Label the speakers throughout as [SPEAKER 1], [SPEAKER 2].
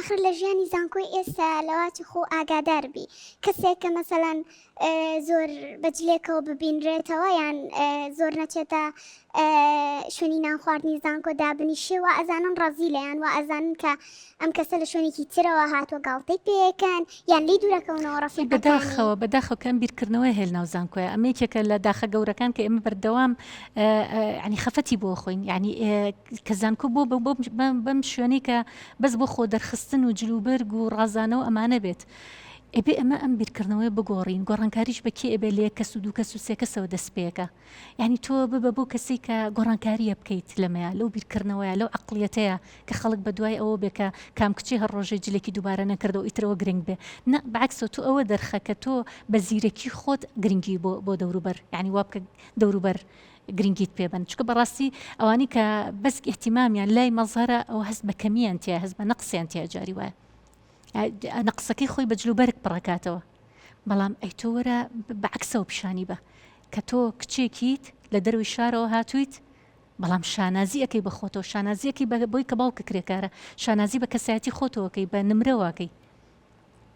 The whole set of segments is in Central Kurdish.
[SPEAKER 1] ئاخر لە ژیانی زانکۆی ئێستا لەواچی خۆ ئاگادار بی کەسێک کە مەسەلەن زۆر بە جلێکەوە ببینرێتەوە یان زۆر نەچێتە شوێنی نان خواردنی زانکۆ دابنیشێ وا ئەزانن ڕەزیلە یان وا ئەزانن کە ئەم کەسە لە شوێنێکی ترەوە هاتووە گاڵتەی پێکەن یان لێی دوورەکەونەوە ڕەفیقەکانی.
[SPEAKER 2] بەداخەوە بەداخەوە کە ئەم بیرکردنەوەیە هەیە لەناو زانکۆیا ئەمە یەکێکە لە داخە گەورەکان کە ئێمە بەردەوام یانی خەفەتی بۆ خۆین یانی کە زانکۆ بۆ بەم شوێنەی کە بەس بۆ خۆ دەرخستن و جلوبەرگ و ڕازانەوە ئەمانە بێت ئەبێ ئەمە ئەم بیرکردنەوەیە بگۆڕین گۆڕانکاریش بە کێ ئەبێ لە یەک کەس و دوو کەس و سێ کەسەوە دەست پێکە یعنی تۆ ببە بۆ کەسی کە گۆڕانکاریە بکەیت لەمەیە لەو بیرکردنەوەیە لەو عقلیەتەیە کە خەڵک بە دوای ئەوە بێ کە کام کچی هەر ڕۆژێ جلێکی دووبارە نەکردەوە ئیترەوە گرنگ بێ نە بەعکسەوە تۆ ئەوە دەرخە کە تۆ بە زیرەکی خۆت گرنگی بۆ بۆ دەوروبەر یعنی وا بکە دەوروبەر گرنگیت پێ بەن چونکە بەڕاستی ئەوانی کە بەس ئیهتیمامیان لای مەزهەرە ئەوە هەست بە کەمیان تیا هەست بە نەقسیان تیا جاری وایە نەقسەکەی خۆی بە جلوبەرگ پڕەکاتەوە بەڵام ئەی تۆ وەرە بە عەکسەوە پیشانی بە کە تۆ کچێکیت لە دەروی شارەوە هاتوویت بەڵام شانازی ئەەکەی بە خۆتەوە شانازیەکەی بۆی کە باوکە کرێکارە شانازی بە کەسایەتی خۆتەوەکەی بە نمرەوەکەی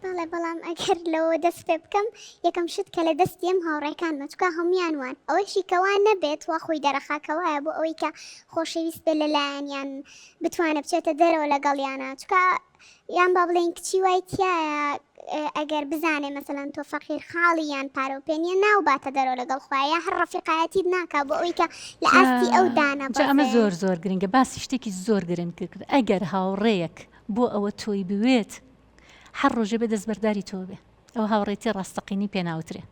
[SPEAKER 1] بەڵێ بەڵام ئەگەر لەوە دەست پێ بکەم یەکەم شت کە لە دەست یەم هاوڕێکانمە چکا هەمویان وان ئەوەشی کەوا نەبێت وا خۆی دەرەخا کەوایە بۆ ئەوەی کە خۆشەویست بێت لەلایەن یان بتوانێت بچێتە دەرەوە لەگەڵیانە چکا یان با بڵێین کچی وای تایە ئەگەر بزانێ مەسەلەن تۆ فەقیر خاڵی یان پارە و پێ نییە ناو باتە دەرەوە لەگەڵ خۆیان یا هەر ڕەفیقایەتیت ناکا بۆ ئەوەی کە لە ئاستی ئەو
[SPEAKER 2] جا ئەمە
[SPEAKER 1] دانەبەزێ.
[SPEAKER 2] زۆر زۆر گرنگە باسی شتێکی زۆر گرنگ کرد ئەگەر هاوڕێیەک بۆ ئەوە تۆی بوێت هەر ڕۆژێ بێ دەستبەرداری تۆ بێ ئەوە هاوڕێتی ڕاستەقینی پێ ناوترێ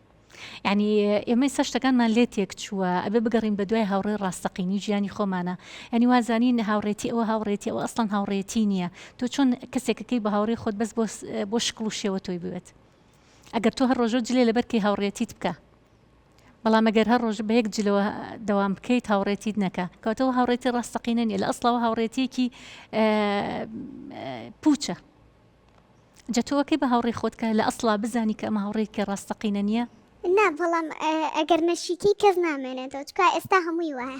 [SPEAKER 2] یعنی ئێمە ئێستا شتەکانمان لێ تێک چووە ئەبێ بگەڕین بە دوای هاوڕێ ڕاستەقینی ژیانی خۆمانە یعنی وازانین هاوڕێتی ئەوە هاوڕێتی ئەوە ئەسڵەن هاوڕێتی نییە تۆ چۆن کەسێکەکەی بە هاوڕێ خۆت بەس بۆ بۆ شکڵ و شێوە تۆی بوێت ئەگەر تۆ هەر ڕۆژە جلێ لەبەر کەی هاوڕێتیت بکە بەڵام ئەگەر هەر ڕۆژ بە یەک جلەوە دەوام بکەیت هاوڕێتیت نەکا کەواتە ئەوە هاوڕێتی ڕاستەقینە نیە لە ئەسڵەوە هاوڕێتیەکی پوچە جا تۆ ئەکەی بە هاوڕێی خۆت کە لە ئەسڵا بزانی کە ئەمە هاوڕێیەکی ڕاستەقینە نییە؟
[SPEAKER 1] نا بەڵام ئەگەر نەشیکەی کەس نامێنێتەوە چکا ئێستا هەمووی وایە.